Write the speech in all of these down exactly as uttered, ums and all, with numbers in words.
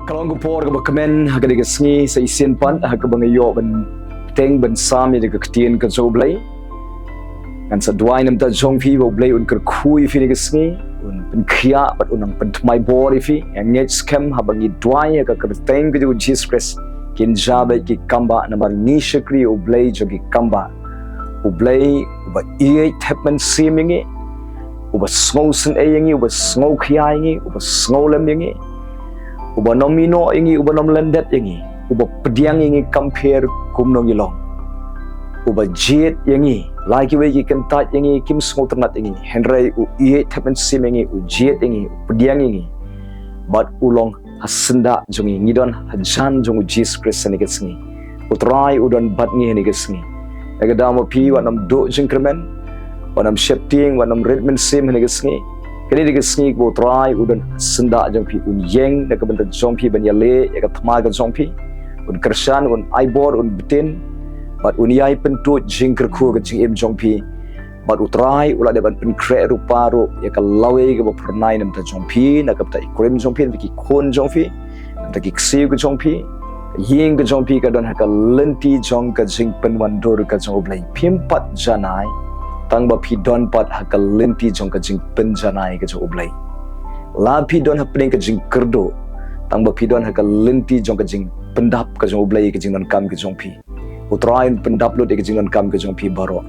Ka long ka por kaba kmen ha kane ka sngi, sa shisien pat ha kaba nga ïoh ban teng ban sam ïa ka ktien ka jong U Blei. Ngan sa duwai namar jong phi ba U Blei un kyrkhu ïa phi ha kane ka sngi, un pynkhiah bad un nang pynthymmai bor ïa phi. Nga ngeit skhem haba ngi duwai ha ka kyrteng ka jong U Jisu Khrist, kin jia beit ki kambah namar ngi shakri U Blei jong ki kambah. U Blei uba ïeit thep mynsiem ïa ngi, uba sngewsynei ïa ngi, uba sngewkhia ïa ngi, uba sngewlem ïa ngi, uba nym ïehnoh ïa ngi, uba nym lyndet ïa ngi, uba pdiang ïa ngi kam pher kumno ngi long, uba jied ïa ngi. La kiwei ki kyntait ïa ngi, kim sngewtynnat ïa ngi, hynrei u ïeit thep mynsiem ïa ngi, u jied ïa ngi, u pdiang ïa ngi. Bad u long ha syndah jong ngi, ngi don hajan jong U Jisu Khrist ha kane ka sngi. U Trai u don bad ngi ha kane ka sngi. Lada ka daw ma phi wat nym duh jingkyrmen, wat nym sheptieng, wat nym rit mynsiem ha kane ka sngi, kane ka dei ka sngi kaba U Trai u don ha syndah jong phi, un ïeng na ka bynta jong phi ban ïaleh ïa ka thma ka jong phi, un kyrshan, un ai bor, un btin, bad un ïai pyntud jingkyrkhu ka jingim jong phi. Bad U Trai u la dep ban pynkhreh ruh para ruh ïa ka lawei kaba phyrnai namar jong phi, na ka bynta ki kurim jong phi, na ki khun jong phi, na ka bynta ki ksiew ka jong phi. Ka ïing ka jong phi ka don ha ka lynti jong ka jingpynwandur ka jong U Blei. Phim pat janai tang ba phi don pat ha ka lynti jong ka jingpynjanai ka jong U Blei. La phi don hapdeng ka jingkyrduh tang ba phi don ha ka lynti jong ka jingpyndap ka jong U Blei, ka jingdonkam ka jong phi. U Trai un pyndap lut ïa ka jingdonkam ka jong phi baroh.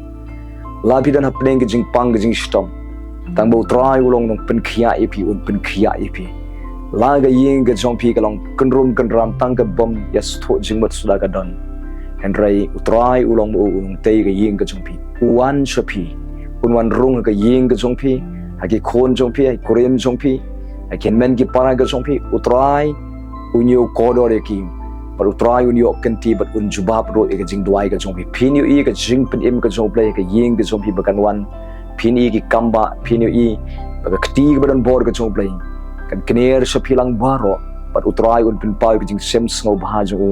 La phi don hapdeng ka jingpang ka jingshitom tang ba U Trai u long u nongpynkhiah ïa phi, un pynkhiah ïa phi. La ka ïing ka jong phi ka long kynrum kynram tang ka bym ïa sngewthuh jingmut suda ka don, hynrei U Trai u long u nongtei ka ïing ka jong phi. U wan sha phi, un wan rung ha ka ïing ka jong phi, ha ki khun jong phi, ha ki kurim jong phi, ha ki hynmen ki para ka jong phi. U Trai un ïoh kordor ïa ki, bad U Trai un ïoh kynti bad un jubab ruh ïa ka jingduwai ka jong phi. Phin ïohi ka jingpynim ka jong U Blei ha ka ïing ka jong phi ba kan wan. Phin ïohi ki kambah, phin ïohi ba ka kti kaba don bor ka jong U Blei kan kner sha phi lang baroh, bad U Trai un pynpaw ïa ka jingshem sngewbha jong u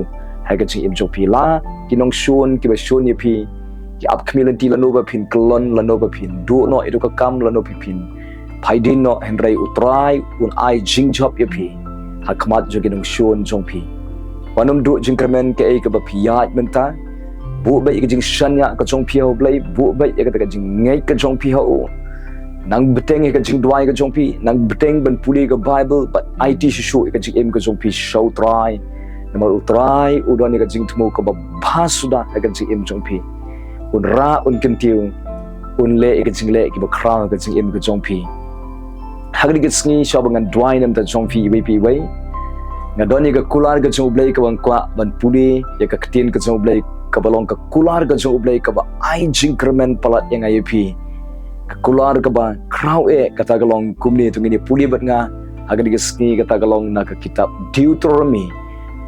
ha ka jingim jong phi. La ki nongshun kiba shun ïa phi ki ap khmih lynti lano ba phin kyllon, lano ba phin duh noh ïa ka kam, lano ba phin phai dien noh, hynrei U Trai un ai jingjop ïa phi ha khmat jong ki nongshun jong phi. Wat nym duh jingkyrmen kaei kaba phi ïaid mynta. Buh beit ïa ka jingshaniah ka jong phi ha U Blei, buh beit ïa kata ka jingngeit ka jong phi ha u. Nang bteng ïa ka jingduwai ka jong phi, nang bteng ban pule ka Baibl, bad aiti shuh shuh ïa ka jingim ka jong phi sha U Trai. Namar U Trai u don ïa ka jingthmu kaba bha suda ha ka jingim jong phi. Un rah, un kyntiew, un leh ïa ka jingleh kiba khraw ha ka jingim ka jong phi. Ha kane ka sngi, shuwa ba ngan duwai namar jong phi iwei pa iwei, nga don ïa ka kular ka jong U Blei kaba nga kwah ban pule, ïa ka ktien ka jong U Blei kaba long ka kular ka jong U Blei kaba ai jingkyrmen palat ïa nga ïa phi. Ka kular kaba khraw eh, kata ka long kumne, to ngin ïa pule bad nga ha kane ka sngi. Kata ka long na ka kitab Deuteronomi,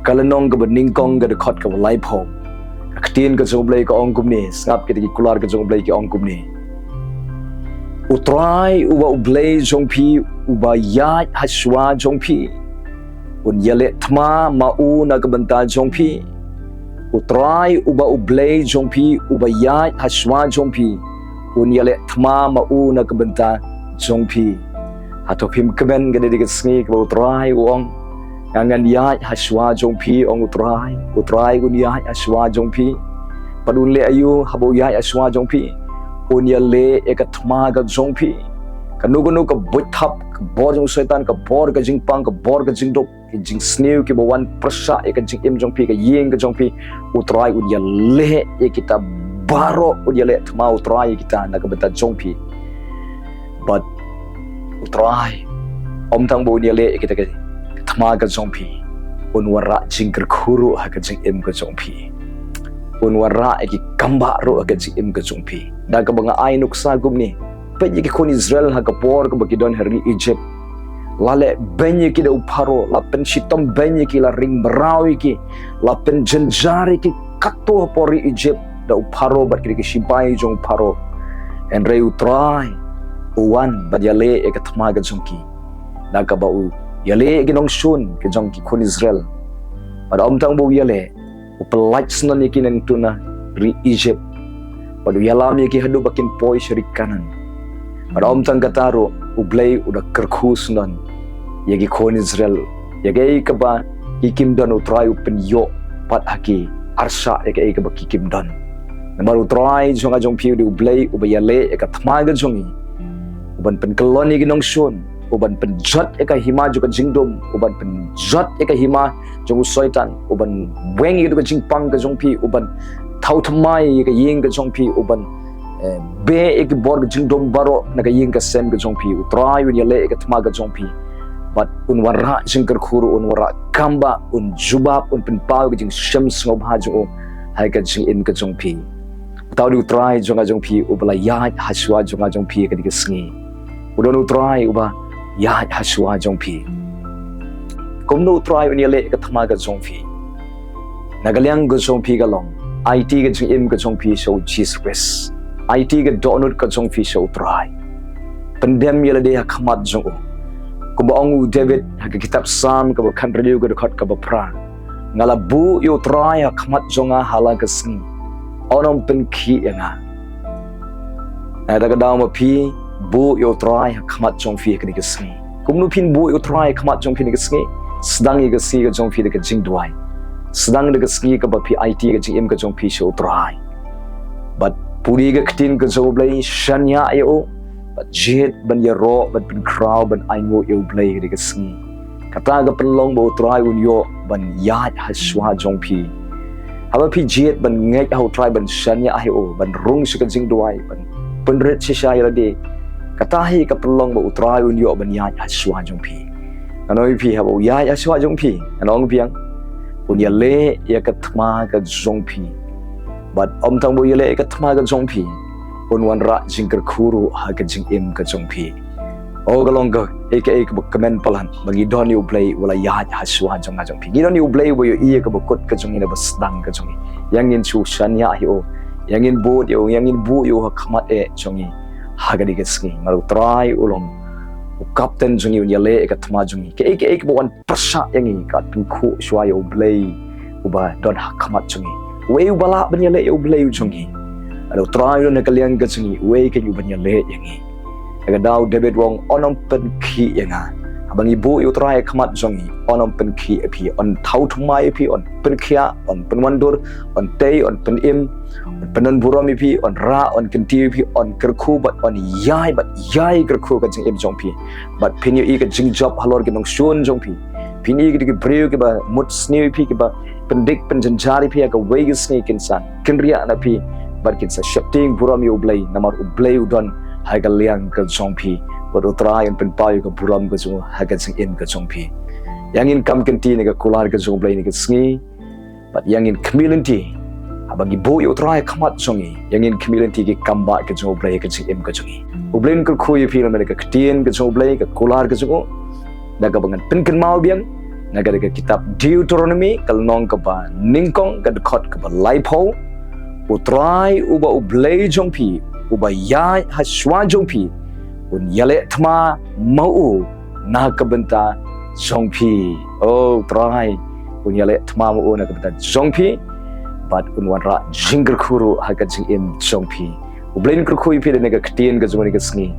ka lynnong kaba nyngkong, ka dkhot kaba laiphew. Ka ktien ka jong U Blei ka ong kumne, sngap kita ki kular ka jong U Blei ki ong kumne: U Trai uba U Blei jong phi, uba ïaid ha shuwa jong phi, un ïaleh thma ma u na ka bynta jong phi. U Trai uba U Blei jong phi, uba ïaid ha shuwa jong phi, un ïaleh thma ma u na ka bynta jong phi. Hato phim kmen, kane ka dei ka sngi kaba U Trai u ong, nga ngan ïaid ha shuwa jong phi, ong U Trai. U Trai un ïaid ha shuwa jong phi. Bad un leh aïu haba u ïaid ha shuwa jong phi? Un ïaleh ïa ka thma ka jong phi. Kano kano ka buit thap, ka bor jong u Soitan, ka bor ka jingpang, ka bor ka jingduk, ka jingsniew kiba wan pyrshah ïa ka jingim jong phi, ka ïing ka jong phi, U Trai un ïaleh ïa kita baroh, un ïaleh thma U Trai ïa kita na ka bynta jong phi. Bad U Trai, ym tang ba un ïaleh ïa kita ka, ka thma ka jong phi, un wanrah jingkyrkhu ruh ha ka jingim ka jong phi. Un wanrah ïa ki kambah ruh ha ka jingim ka jong phi. Da kaba nga ai nuksa kumne, peit ïa ki khun Israel ha ka por kaba ki don ha ri Egypt. La leh beiñ ïa ki da u Pharaoh, la pynshitom beiñ ïa ki, la ring mraw ïa ki, la pynjynjar ïa ki katto ha por ri Egypt da u Pharaoh bad ki, ki shipai jong u Pharaoh. Hynrei U Trai u wan bad ïaleh ïa ka thma ka jong ki, da kaba u ïaleh ïa ki nongshun ka jong ki khun Israel. Bad ym tang ba u ïaleh, u pyllait syndon ïa ki nangta na ri Egypt, bad u ïalam ïa ki haduh ba kin poi sha ri Kanaan. Bad ym tang kata ruh, U Blei u da kyrkhu syndon ïa ki khun Israel, ïa kaei kaba ki kim don, U Trai u pynïoh pat ha ki, arsa ïa kaei kaba ki kim don. Namar U Trai jong nga jong phi u dei U Blei uba ïaleh ïa ka thma ka jong ngi, uban pynkyllon ïa ki nongshun, uban pynjot ïa ka hima jong ka jingdum, uban pynjot ïa ka hima jong u Soitan, uban weng ïa ka jingpang ka jong phi, uban thaw thymmai ïa ka ïing ka jong phi, uban, eh, beh ïa ki bor ka jingdum baroh na ka ïing ka sem ka jong phi. U Trai un ïaleh ïa ka thma ka jong phi, bad un wanrah jingkyrkhu ruh, un wanrah kam ba un jubab, un pynpaw ïa ka jingshem sngewbha jong u ha ka jingim ka jong phi. Uta u dei U Trai jong nga jong phi uba la ïaid ha shuwa jong nga jong phi ha kane ka sngi. U don U Trai uba ïaid ha shuwa jong phi. Kumno U Trai un ïaleh ïa ka thma ka jong phi? Na ka liang ka jong phi ka long, aiti ka jingim ka jong phi sha U Jisu Khrist. Aiti ka dohnud ka jong phi sha U Trai. Pyndem ïa lade ha khmat jong u. Kumba ong u David ha ka kitab Salm kaba khathynriew ka dkhot kaba phra: Nga la buh ïa U Trai ha khmat jong nga ha la ka sngi. Un ym pynkhih ïa nga. Na kata ka daw ma phi, buh ïa U Trai ha khmat jong phi ha kane ka sngi. Kumno phin buh ïa U Trai ha khmat jong phi ha kane ka sngi? Sdang ïa ka sngi ka jong phi da ka jingduwai. Sdang da ka sngi kaba phi aiti ka jingim ka jong phi sha U Trai. Bad pule ka ktien ka jong U Blei, shaniah ïa u. Bad jied ban ïaroh, ban pynkhraw, ban ainguh ïa U Blei ha kane ka sngi. Kata ka pynlong ba U Trai un ïoh ban ïaid ha shuwa jong phi. Haba phi jied ban ngeit ha U Trai, ban shaniah ïa u, ban rung sha ka jingduwai, ban pynrit shisha ïa lade, kata hi ka pynlong ba U Trai un ïoh ban ïaid ha shuwa jong phi. Ngan ong ïa phi, haba u ïaid ha shuwa jong phi, ngan ong biang, un ïaleh ïa ka thma ka jong phi. Bad ym tang ba u ïaleh ïa ka thma ka jong phi, un wanrah jingkyrkhu ruh ha ka jingim ka jong phi. O, ka long kaei kaei kaba kmen palat ba ngi don ïa U Blei uba la ïaid ha shuwa jong nga jong phi. Ngi don ïa U Blei uba ïohi ïa kaba kut ka jong ngi, naba sdang ka jong ngi. Ïa ngin shu shaniah ïa u, ïa ngin bud ïa u, ïa ngin buh ïa u ha khmat eh jong ngi ha kane ka sngi. Namar U Trai u long u kapten jong ngi, un ïaleh ïa ka thma jong ngi. Kaei kaei kaba wan pyrshah ïa ngi, kat pynkhuh shuwa ïa U Blei uba don ha khmat jong ngi. Uei uba lah ban ïaleh ïa U Blei u jong ngi? Lada U Trai u don ha ka liang ka jong ngi, uei kein uban ïaleh ïa ngi? Na kata ka daw u David u ong, un ym pynkhih ïa nga. Haba ngi buh ïa U Trai ha khmat jong ngi, un ym pynkhih ïa phi, un thaw thymmai ïa phi, un pynkhiah, un pynwandur, un tei, un pynim, un pyndonburom ïa phi, un rah, un kyntiew ïa phi, un kyrkhu bad un ïai bad ïai kyrkhu ka jingim jong phi. Bad phin ïohi ka jingjop halor ki nongshun jong phi. Phin ïohi ki briew kiba mut sniew ïa phi, kiba pyndik pynjynjar ïa phi ha kawei ka sngi, kin sa kynriah na phi bad kin sa sheptieng burom ïa U Blei, namar U Blei u don ha ka liang ka jong phi. Bad U Trai un pynpaw ïa ka burom ka jong u ha ka jingim ka jong phi. Ïa ngin kam kynti na ka kular ka jong U Blei ha kane ka sngi. Bad ïa ngin khmih lynti, haba ngi buh ïa U Trai ha khmat jong ngi, ïa ngin khmih lynti ki kambah ka jong U Blei ha ka jingim ka jong ngi. U Blei un kyrkhu ïa phi lem bad ka ktien ka jong U Blei, ka kular ka jong u. Da kaba ngan pynkynmaw biang na ka, da ka kitab Deuteronomi, ka lynnong kaba nyngkong, ka dkhot kaba laiphew. U Trai uba U Blei jong phi, uba ïaid ha shuwa jong phi, un ïaleh thma ma u na ka bynta jong phi. O, U Trai un ïaleh thma ma u na ka bynta jong phi, bad un wanrah jingkyrkhu ruh ha ka jingim jong phi. U Blei un kyrkhu ïa phi da kane ka ktien ka jong u ha kane ka sngi.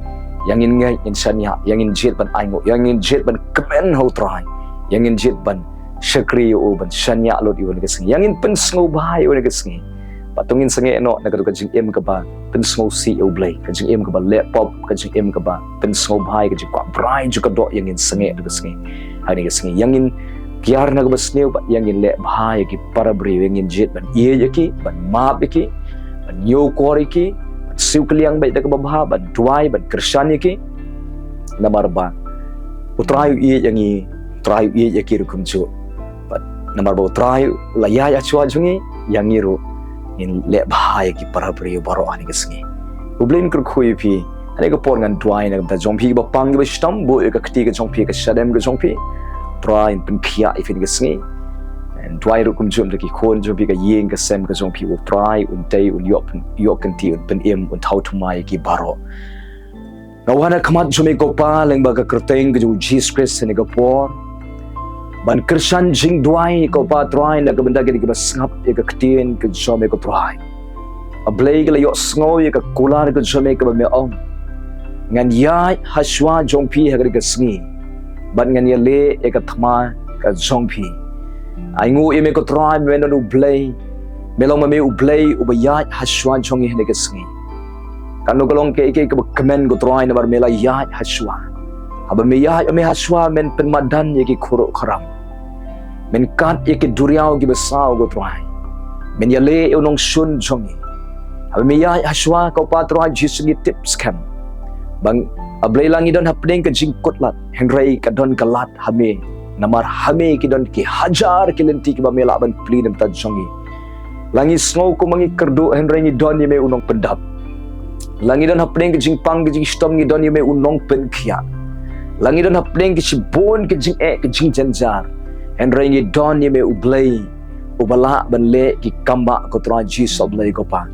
Ïa ngin ngeit, ngin shaniah, ïa ngin jied ban ainguh, ïa ngin jied ban kmen ha U Trai, ïa ngin jied ban shakri ïa u, ban shaniah lut ïa u ha kane ka sngi. Ïa ngin pynsngewbha ïa u ha kane ka sngi. Bad to ngin sangeh noh na kato ka jingim kaba pynsngewsih ïa U Blei, ka jingim kaba leh pop, ka jingim kaba pynsngewbha, ka jingkwah brai jong ka doh, ïa ngin sangeh ha kane ka sngi. Ha kane ka sngi ïa ngin kiar na kaba sniew bad ïa ngin leh bha ïa ki para briew, ïa ngin jied ban ïeit ïa ki, ban map ïa ki, ban ñiewkor ïa ki, ban siew kylliang beit da kaba bha, ban duwai, ban kyrshan ïa ki. Namar ba U Trai u ïeit ïa ngi, U Trai u ïeit ïa ki ruh kumjuh. Bad namar ba U Trai u la ïaid ha shuwa jong ngi, ïa ngi ruh ngin leh bha ïa ki para briew baroh ha kane ka sngi. U Blei un kyrkhu ïa phi. Ha kane ka por ngan duwai na ka bynta jong phi kiba pang kiba shitom, buh ïa ka kti ka jong phi, ka shadem ka jong phi. U Trai un pynkhiah ïa phi ha kane ka sngi. Ngan duwai ruh kumjuh ïa ki khun jong phi, ka ïing ka sem ka jong phi, U Trai un tei, un ïoh pyn-, ïoh kynti, un pynim, un thaw thymmai ïa ki baroh. Nga wan ha khmat jong me ko Pa, lyngba ka kyrteng ka jong U Jisu Khrist ha kane ka por, ban kyrshan jingduwai ko Pa Trai na ka bynta kine kiba sngap ïa ka ktien ka jong me ko Trai. A Blei, ki la ïohsngew ïa ka kular ka jong me kaba me ong, ngan ïaid ha shuwa jong phi ha kane ka sngi, bad ngan ïaleh ïa ka thma ka jong phi. Ai nguh ïa me ko Trai, me don U Blei. Me long ma me U Blei uba ïaid ha shuwa jong ngi ha kane ka sngi. Kano ka long kaei kaei kaba kmen ko Trai, namar me la ïaid ha shuwa. Haba me ïaid me ha shuwa, men pynmadan ïa ki khurup khuram. Men kat ïa ki duriaw kiba saw ko Trai. Men ïaleh ïa u nongshun jong ngi. Haba me ïaid ha shuwa ko Pa Trai Jisu, ngi tip skhem ba A Blei, la ngi don hapdeng ka jingkutlad, hynrei ka don ka lad ha me. Namar ha me ki don ki hajar ki lynti kiba me lah ban plie na bynta jong ngi. La ngi sngew kumba ngi kyrduh, hynrei ngi don ïa me u nongpyndap. La ngi don hapdeng ka jingpang ka jingshitom, ngi don ïa me u nongpynkhiah. La ngi don hapdeng ka shibun ka jingeh ka jingjynjar, hynrei ngi don ïa me U Blei uba lah ban leh ki kambah ko Trai Jisu A Blei ko Pa.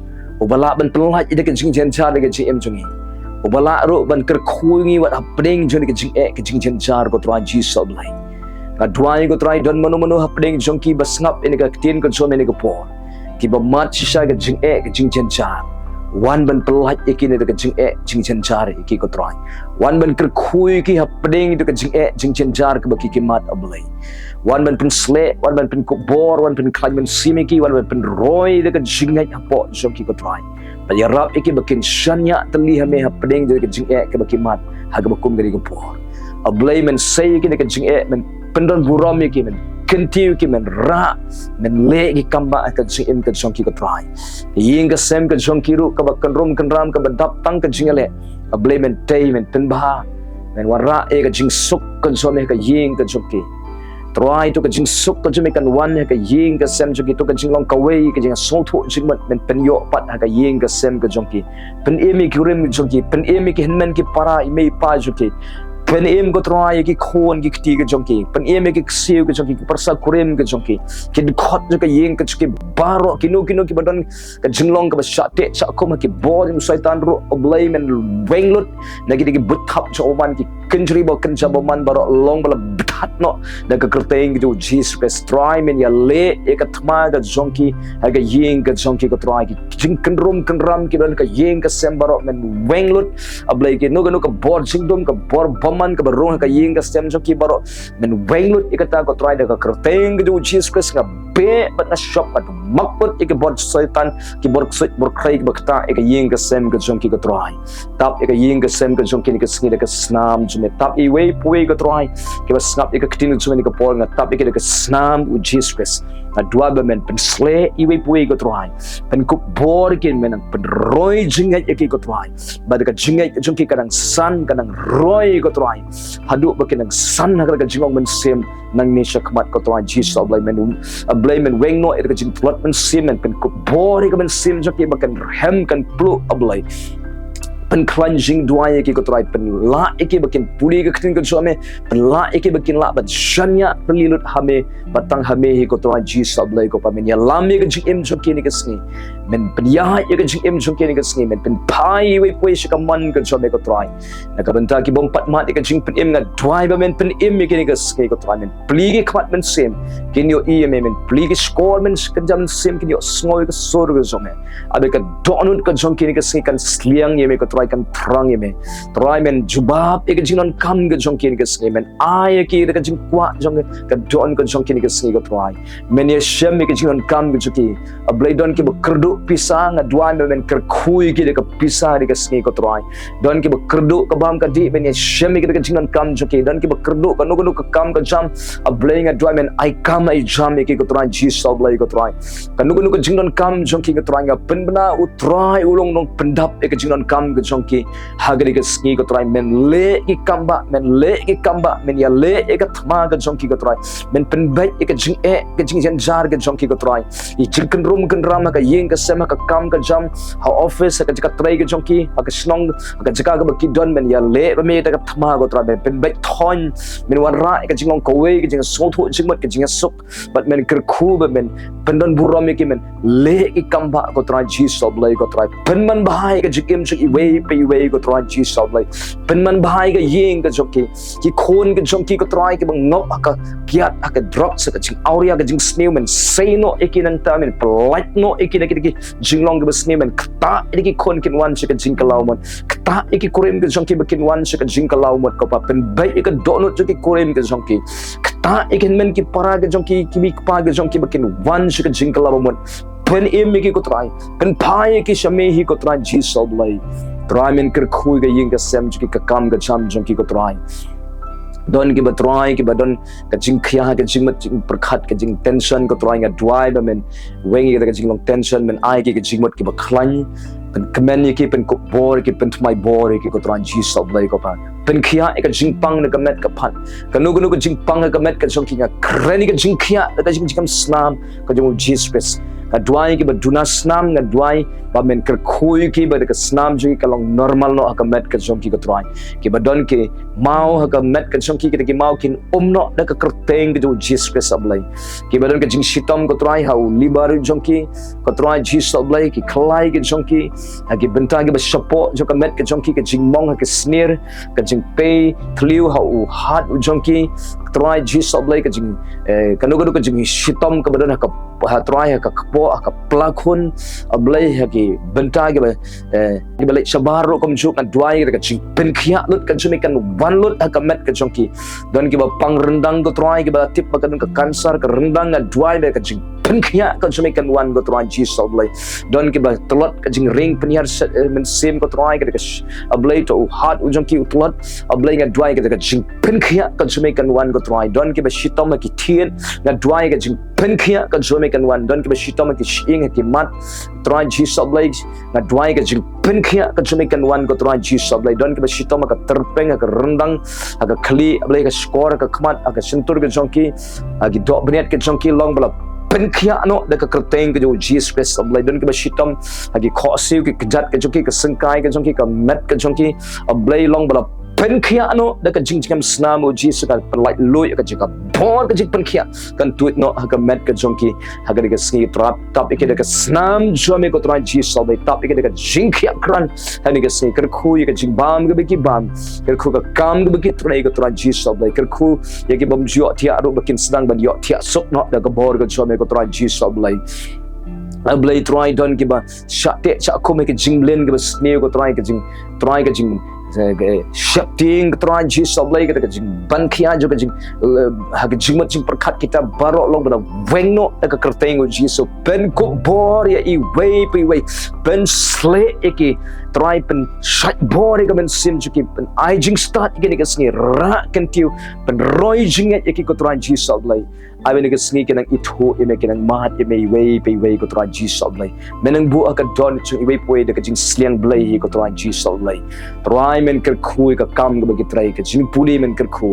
Uba lah ban pynlait ïa ka jingjynjar da ka jingim jong ngi. Uba lah ruh ban kyrkhu ïa ngi wat hapdeng jong ka jingeh ka jingjynjar ko Trai Jisu A Blei. Nga duwai ko Trai, don mano mano hapdeng jong ki ba sngap ïa ka ktien ka jong me ha kane ka por, kiba mad shisha ka jingeh ka jingjynjar, wan ban pynlait ïa ki na ka jingeh jingjynjar ïa ki ko Trai. Wan ban kyrkhu ïa ki hapdeng ka jingeh jingjynjar kaba ki ki mad A Blei. Wan ban pynsleh, wan ban pynkupbor, wan pynkhlaiñ mynsiem ïa ki, wan ban pynroi da ka jingngeit hapoh jong ki ko Trai. Ban ïarap ïa ki ba kin shaniah tylli ha me hapdeng da ka jingeh kaba ki mad ha kaba kum kane ka por. A Blei, men sei ïa ki da ka jingeh, men pyndon burom ïa ki, men kyntiew ïa ki, men rah, men leh ki kambah ha ka jingim ka jong ki ko Trai. Ïing ka sem ka jong ki ruh kaba kynrum kynram, kaba dap tang ka jingïaleh, A Blei, men tei, men pynbha, men wanrah ïa ka jingsuk ka jong me ha ka ïing ka jong ki. Trai, to ka jingsuk ka jong me kan wan ha ka ïing ka sem jong ki, to ka jinglong kawei ka jingsngewthuh jingmut men pynïoh pat ha ka ïing ka sem ka jong ki. Pynim ïa ki kurim ka jong ki, pynim ïa ki hynmen ki para, i mei i pa jong ki. Pynim ko Trai ïa ki khun ki kti ka jong ki, pynim ïa ki ksiew ka jong ki, ki pyrsa kurim ka jong ki, ki dkhot jong ka ïing ka jong ki baroh, kino kino kiba don ka jinglong kaba shah teh shah kum ha ki bor jong u Soitan ruh, A Blei, men weng lut na ki, ki buit thap jong u bymman, ki kynjri ba kynja bymman baroh long ba la bthat noh da ka kyrteng ka jong u Jisu Khrist. Trai, men ïaleh ïa ka thma ka jong ki ha ka ïing ka jong ki ko Trai. Ki jingkynrum kynram kiba don ha ka ïing ka sem baroh men weng lut. A Blei, kino kino ka bor jingdum, ka bor bymman kaba rung ha ka ïing ka sem jong ki baroh, men weng lut ïa kata ko Trai da ka kyrteng ka jong u Jisu Khrist. Nga beh bad nga shop bad makput ïa ki bor Soitan, ki bor ksuid bor khrei kiba ktah ïa ka ïing ka sem ka jong ki ko Trai. Tap ïa ka ïing ka sem ka jong ki ha kane ka sngi da ka snam jong me. Tap ïa iwei pa iwei ko Trai kiba sngap ïa ka ktien jong me ha kane ka por, nga tap ïa ki da ka snam u Jisu Khrist. Nga duwai ba men pynsleh iwei pa iwei ko Trai, pynkupbor ïa ki, men nang pynroi jingngeit ïa ki ko Trai. Ba da ka jingngeit ka jong ki ka nang san, ka nang roi ko Trai, haduh ba ki nang san ha ka jinglong mynsiem nangne shakhmat ko Trai Jisu. A Blei, men, A Blei, men weng noh ïa ka jingtlot mynsiem, men pynkupbor ïa ka mynsiem jong ki ba kan rhem kan pluh, A Blei. Pynkhlaiñ jingduwai ïa ki ko Trai, pynlah ïa ki ba kin pule ïa ka ktien ka jong me, pynlah ïa ki ba kin lah ban shaniah pynlut ha me, ba tang ha me hi ko Trai Jisu A Blei ko Pa. Men ïalam ïa ka jingim jong ki ha kane ka sngi. Men pynïaid ïa ka jingim jong ki ha kane ka sngi, men pynphai iwei pa iwei sha ka mon ka jong me ko Trai. Na ka bynta ki bym pat mad ïa ka jingpynim, nga duwai ba men pynim ïa ki ha kane ka sngi ko Trai. Men plie ki khmat mynsiem, kin ïohi ïa me, men plie ki shkor mynsiem, ka jam mynsiem, kin ïohsngew ïa ka sur ka jong me. Haba ka dohnud ka jong ki ha kane ka sngi kan sliang ïa me ko Trai, kan thrang ïa me. Trai, men jubab ïa ka jingdonkam ka jong ki ha kane ka sngi, men ai ïa ki da ka jingkwah jong ka dohnud ka jong ki ha kane ka sngi ko Trai. Men ïashem ïa ka jingdonkam ka jong ki. A Blei, don kiba kyrduh pisa, nga duwai ba men kyrkhu ïa ki da ka pisa ha kane ka sngi ko Trai. Don kiba kyrduh ka bam ka dih, men ïashem ïa ki da ka jingdonkam jong ki. Don kiba kyrduh kano kano ka kam ka jam, A Blei, nga duwai men ai kam ai jam ïa ki ko Trai Jisu A Blei ko Trai. Kano kano ka jingdonkam jong ki ko Trai, nga pynbna U Trai u long u nongpyndap ïa ka jingdonkam ka jong ki ha kane ka sngi ko Trai. Men leh ki kambah, men leh ki kambah, men ïaleh ïa ka thma ka jong ki ko Trai. Men pynbeit ïa ka jingeh ka jingjynjar ka jong ki ko Trai. Ïa jingkynrum kynram ha ka ïing ka sem, ha ka kam ka jam, ha office, ha ka jaka trei ka jong ki, ha ka shnong, ha ka jaka kaba ki don, men ïaleh ba me da ka thma ko Trai. Men pynbeit thoiñ, men wanrah ïa ka jinglong kawei, ka jingsngewthuh jingmut, ka jingsuk. Bad men kyrkhu ba men pyndon burom ïa ki, men leh ki kambah ko Trai Jisu A Blei ko Trai. Pynman bha ïa ka jingim jong iwei pa iwei, ko Trai Jisu Blei. Pynman bha ïa ka ïing ka jong ki, ki khun ka jong ki, ko Trai, kiba ngop ha ka kiad, ha ka drugs, ha ka jingawria, ka jingsniew, men sei noh ïa ki nangta, men pyllait noh ïa ki na kita ki jinglong kiba sniew, men ktah ïa ki khun kin wan sha ka jingkylla mut, ktah ïa ki kurim ka jong ki ba kin wan sha ka jingkylla mut, ko Pa, pynbeit ïa ka dohnud jong ki kurim ka jong ki, ktah ïa ki hynmen ki para ka jong ki, ki mei ki pa ka jong ki ba kin wan sha ka jingkylla mut. Pynim ïa ki, ko Trai, pynphai ïa ki sha me hi, ko Trai Jisu Blei. Trai, men kyrkhu ïa ka ïing ka sem jong ki, ka kam ka jam jong ki, ko Trai. Don kiba, Trai, kiba don ka jingkhia, ka jingmut jingpyrkhat, ka jingtension, ko Trai, nga duwai ba men weng ïa ka jinglong tension, men ai ïa ki ka jingmut kiba khlaiñ, pynkmen ïa ki, pynkup bor ïa ki, pynthymmai bor ïa ki, ko Trai Jisu Blei, ko Pa. Pynkhiah ïa ka jingpang na ka met ka phad, kano kano ka jingpang na ka met ka jong ki, nga kren ïa ka jingkhiah da ka jing, jingkam snam ka jong u Jisu Khrist. Nga duwai ïa kiba duna snam, nga duwai ba men kyrkhu ïa ki ba da ka snam jong ki ka long normal noh ha ka met ka jong ki, ko Trai. Kiba don ki maw ha ka met ka jong ki, kita ki maw kin um noh da ka kyrteng ka jong u Jisu Khrist, A Blei. Kiba don ka jingshitom, ko Trai, ha u liver u jong ki, ko Trai Jisu Blei, ki khlai ka jong ki, ha ki bynta kiba shapoh jong ka met ka jong ki, ka jingmong ha ka snier, ka jingpei thliew ha u hat u jong ki, Trai Jisu Blei, ka jing, eh, kano kano ka jingshitom kaba don ha ka, ha Trai, ha ka kpoh, ha ka plakhun, A Blei, ha ki bynta kiba, eh, kiba leit shabar ruh kumjuh, nga duwai ka jingpynkhiah lut ka jong me kan wan lut ha ka met ka jong ki. Don kiba pang ryndang, ko Trai, kiba tip ba ka don ka kansar ka ryndang, nga duwai ba ka jingpynkhiah ka jong me kan wan, ko Trai Jisu Blei. Don kiba tlot ka jingring pynhiar, eh, mynsiem, ko Trai, ka, ka sh-, A Blei, to u hat u jong ki u tlot, A Blei, nga duwai ka, ka jingpynkhiah ka jong me kan wan, ko Trai. Don kiba shitom ha ki thied, nga duwai ka jingpynkhiah ka jong me kan wan. Don kiba shitom ha ki shyieng, ha ki mat, Trai Jisu Blei, nga duwai ka jingpynkhiah ka jong me kan wan, ko Trai Jisu Blei. Don kiba shitom ha ka tyrpeng, ha ka ryndang, ha ka khlieh, A Blei, ha ka shkor, ha ka khmat, ha ka shyntur ka jong ki, ha ki doh bniat ka jong ki, long ba la pynkhiah noh da ka kyrteng ka jong u Jisu Khrist, A Blei. Don kiba shitom ha ki khohsiew, ki kjat ka jong ki, ka syngkai ka jong ki, ka met ka jong ki, A Blei, long ba la pynkhiah noh da ka jingjngem snam u Jisu, ka pynlait luid ka jingkabor, ka jingpynkhiah kan tuid noh ha ka met ka jong ki. Ha kane ka sngi, Trai, tap ïa ki da ka snam jong me, ko Trai Jisu Blei, tap ïa ki da ka jingkhiah krat ha kane ka sngi. Kyrkhu ïa ka jingbam kaba ki bam, kyrkhu ka kam kaba ki trei, ko Trai Jisu Blei. Kyrkhu ïa ki bym ju ïohthiah ruh ba kin sdang ban ïohthiah suk noh da ka bor ka jong me, ko Trai Jisu Blei. A Blei, Trai, don kiba shah teh shah khum ha ka jingmlien kaba sniew, ko Trai, ka jing, Trai, ka jing, eh, ka sheptieng, ko Trai Jisu Blei, ka, ka jingpynkhiah jong ka jing, eh, ha ka jingmut jingpyrkhat, kita baroh long ba la weng noh da ka kyrteng u Jisu. Pynkup bor ïa iwei pa iwei, pynsleh ïa ki, Trai, pynshait bor ïa ka mynsiem jong ki, pynai jingstad ïa ki ha kane ka sngi, rah kyntiew, pynroi jingngeit ïa ki, ko Trai Jisu Blei. Ai ba ha kane ka sngi kin nang ithuh ïa me, kin nang mad ïa me iwei pa iwei, ko Trai Jisu Blei. Men nang buh ha ka dohnud jong iwei pa iwei da ka jingsliang Blei hi, ko Trai Jisu Blei. Trai, men kyrkhu ïa ka kam kaba ki trei, ka jingpule men kyrkhu.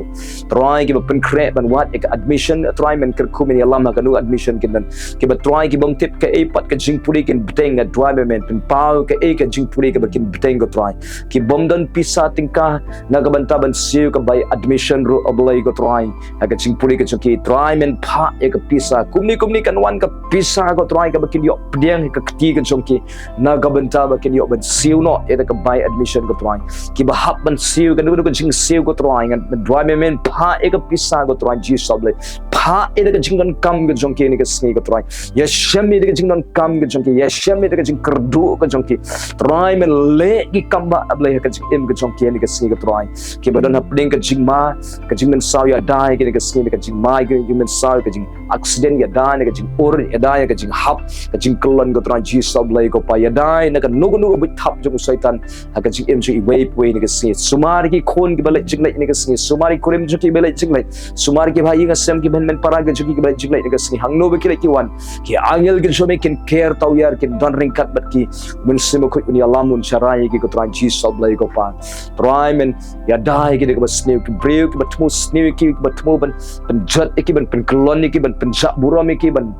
Trai, kiba pynkhreh ban wad ïa ka admission, Trai, men kyrkhu, men ïalam ha kano admission kin don. Kiba, Trai, ki bym tip kaei pat ka jingpule kin bteng, nga duwai ba men pynpaw kaei ka jingpule kaba kin bteng, ko Trai. Ki bym don pisa tyngka na ka bynta ban siew ka bai admission ruh, A Blei, ko Trai. Ha ka jingpule ka jong ki, Trai, men phah ïa ka pisa. Kumne kumne kan wan ka pisa, ko Trai, kaba kin ïoh pdiang ha ka kti ka jong ki, na ka bynta ba kin ïoh ban siew noh ïa ka bai admission, ko Trai. Kiba hap ban siew, kano kano ka jingsiew, ko Trai, ngan duwai ba men phah ïa ka pisa, ko Trai Jisu Blei. Phah ïa ka jingdonkam ka jong ki ha kane ka sngi, ko Trai. Ïashem ïa ka jingdonkam ka jong ki, ïashem ïa ka jingkyrduh ka jong ki. Trai, men leh ki kam ba, A Blei, ha ka jingim ka jong ki ha kane ka sngi, ko Trai. Kiba don hapdeng ka jingma, ka jingmynsaw, ïada ïa ki ha kane ka sngi, ka jingma, ka jingmynsaw, ka jing accident, ïada ïa ka jingmur, ïada ïa ka jinghap, ka jingkyllon, ko Trai Jisu Blei, ko Pa, ïada ïa na kano kano ka buit thap jong u Soitan ha ka jingim jong iwei pa iwei ha kane ka sngi. Sumar ïa ki khun kiba leit jingleit ha kane ka sngi, sumar ïa ki kurim jong ki ba leit jingleit, sumar ïa ki bahaïing hasem, ki hynmen para ka jong ki kiba leit jingleit ha kane ka sngi. Hangno ba ki leit ki wan, ki angel ka jong me kin ker tawiar, kin don ryngkat bad ki. Mynsiem Bakhuid un ïalam, un sharai ïa ki, ko Trai Jisu Blei, ko Pa. Trai, men ïada ïa ki da kaba sniew, ki briew kiba thmu sniew ïa ki, kiba thmu ban pynjot ïa ki, ban pynkyllon ïa ki, ban pynjah burom ïa ki, ban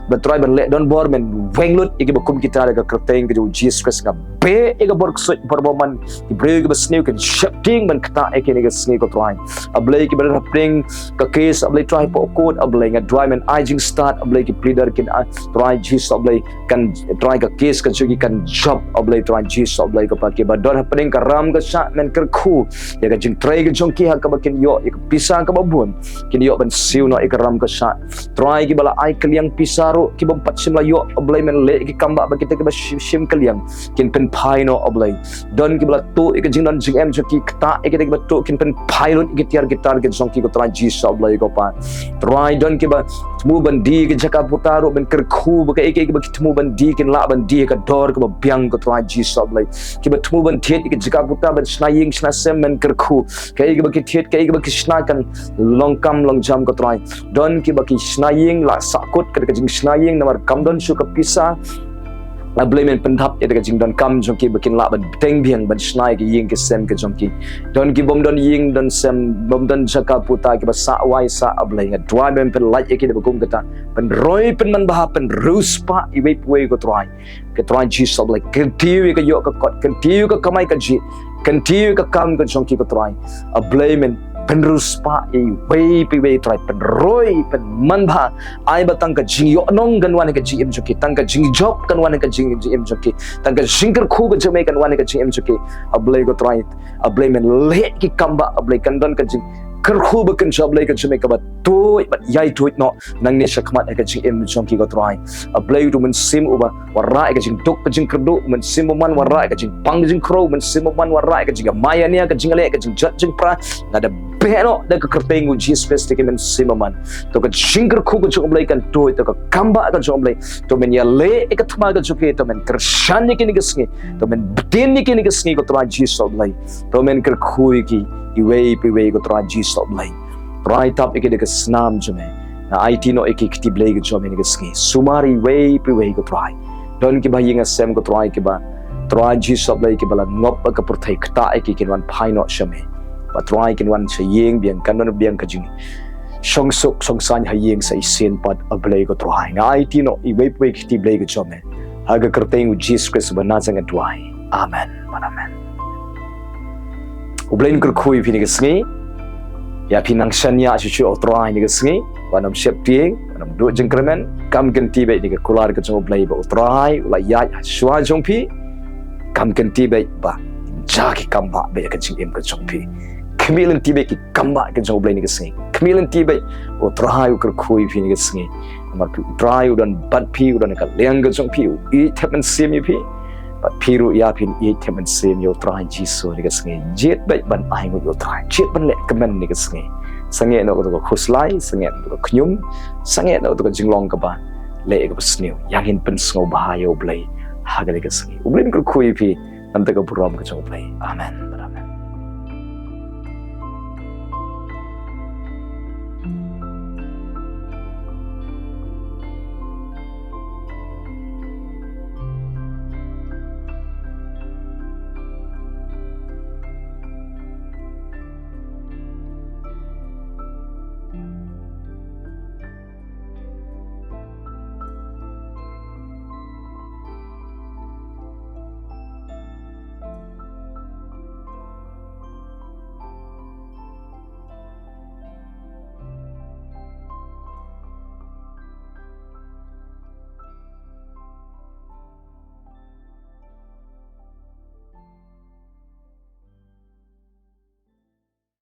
Ba Trai ban leh don bor men weng lut ïa kiba kum kita da ka kyrteng ka jong u Jisu Khrist. Nga beh ïa ka bor ksuid bor bymman, ki briew kiba sniew kin sheptieng ban ktah ïa kine ki sngi ko Trai. A Blei kiba don hapdeng ka case, A Blei Trai hapoh court, A Blei nga duwai men ai jingstad, A Blei ki pleader kin ai, Trai Jisu A Blei kan, Trai ka case ka jong ki kan jop, A Blei Trai Jisu A Blei ko Pa, kiba don hapdeng ka ram ka shah men kyrkhu ïa ka jingtrei ka jong ki ha kaba kin ïoh ïa ka pisa kaba bun, kin ïoh ban siew noh ïa ka ram ka shah. Trai kiba la ai kylliang pisa ruh kiba ym pat shym la ïoh, A Blei men leh ki kam ba, ba kita kiba shim, shim kylliang kin pynphai noh A Blei. Don kiba la tuh ïa ka jingdon jingem jong ki, ktah ïa kita kiba tuh, kin pynphai lut ïa ki tiar ki tar ki jong ki ko Trai Jisu A Blei ko Pa. Trai don kiba thmu ban die ïa ka jaka puta ruh men kyrkhu ba kaei kaei kiba ki thmu ban die kin lah ban die ha ka dor kaba biang ko Trai Jisu A Blei. Kiba thmu ban thied ïa ka jaka puta ban shna ïing shna sem men kyrkhu. Kaei kaba ki thied, kaei kaba ki shna kan long kam long jam ko Trai. Don kiba ki shna ïing la sahkut ka da ka jingshna ïing namar kam don shuh ka pisa. A Blei men pyndap ïa ka jingdonkam jong ki ba kin lah ban bteng biang ban shna ïa ki ïing ki sem ki jong ki. Don ki bym don ïing don sem, bym don jaka puta kiba sah wai sah, A Blei nga duwai men pynlait ïa ki da ba kum kata. Pynroi pynmanbha, pynriewspah iwei pa iwei ko Trai. Ko Trai Jisu A Blei, kyntiew ïa ka ïoh ka kot, kyntiew ïa ka kamai kajih, kyntiew ïa ka kam ka jong ki ko Trai. A Blei men pynriewspah iwei pa iwei Trai, pynroi pynmanbha. Ai ba tang ka jingïohnong kan wan ha ka jingim jong ki, tang ka jingjop kan wan ha ka jing, jingim jong ki, tang ka jingkyrkhu ka jong me kan wan ha ka jingim jong ki. A Blei ko Trai, A Blei men leh ki kam ba, A Blei kan don ka jingkyrkhu ba kan jop, A Blei ka jong me kaba tuid bad ïai tuid noh nangne shakhmat ha ka jingim jong ki ko Trai. A Blei u Mynsiem uba wanrah ïa ka jingduk ka jingkyrduh, u Mynsiem Bakhuid wanrah ïa ka jingpang ka jingkhrew, u Mynsiem Bakhuid wanrah ïa ka jingïamai ïania, ka jingleh, ka jingjot jingpra. Nga da beh noh da ka kyrteng u Jisu Khrist ki Mynsiem Bakhuid. To ka jingkyrkhu ka jong U Blei kan tuid, to ka kam ba ka jong U Blei. To men ïaleh ïa ka thma ka jong ki, to men kyrshan ïa kine ki sngi, to men btin ïa kine ki sngi ko Trai Jisu A Blei. To men kyrkhu ïa ki iwei pa iwei ko Trai Jisu A Blei. Trai tap ïa ki da ka snam jong me. Nga aiti noh ïa ki kti Blei ka jong me ha kine ki sngi. Sumar iwei pa iwei ko Trai. Don kiba ha ïing ha sem ko Trai kiba, Trai Jisu A Blei, kiba la ngop ha ka pyrthei, ktah ïa ki, kin wan phai noh sha me. Ba Trai kin wan sha ïing biang, kan wan biang ka jing shongsuk shongsaiñ ha ïing sa shisien pat A Blei ko Trai. Nga aiti noh iwei pa iwei kti Blei ka jong me ha ka kyrteng u Jisu Khrist ba na jong nga duwai. Amen. Amen. U Blei un kyrkhu ïa phi ha kine ki sngi. Ïa phi nang shaniah shuh shuh ha U Trai ha kine ki sngi. Wat nym sheptieng, wat nym duh jingkyrmen. Kam kynti beit ha ka kular ka jong U Blei ba U Trai u la ïaid ha shuwa jong phi. Kam kynti beit ba jia ki kam ba beit ha ka jingim ka jong phi. Khmih lynti beit ki kam ba ka jong U Blei ha kine ki sngi. Khmih lynti beit, U Trai u kyrkhu ïa phi ha kine ki sngi. Namar U Trai u don bad phi, u don ha ka liang ka jong phi, u ïeit thep mynsiem ïa phi. Bad phi ruh ïa phi ïeit thep mynsiem ïa U Trai Jisu ha kine ki sngi. Jied beit ban ainguh ïa U Trai, jied ban leh kmen ha kine ki sngi. Sangeh noh kato ka khuslai, sangeh noh kato ka khñium, sangeh noh kato ka jinglong kaba leh kaba sniew. Ïa ngin pynsngewbha ïa U Blei ha kine ki sngi. U Blei un kyrkhu ïa phi. Namar ka burom ka jong U Blei. Amen.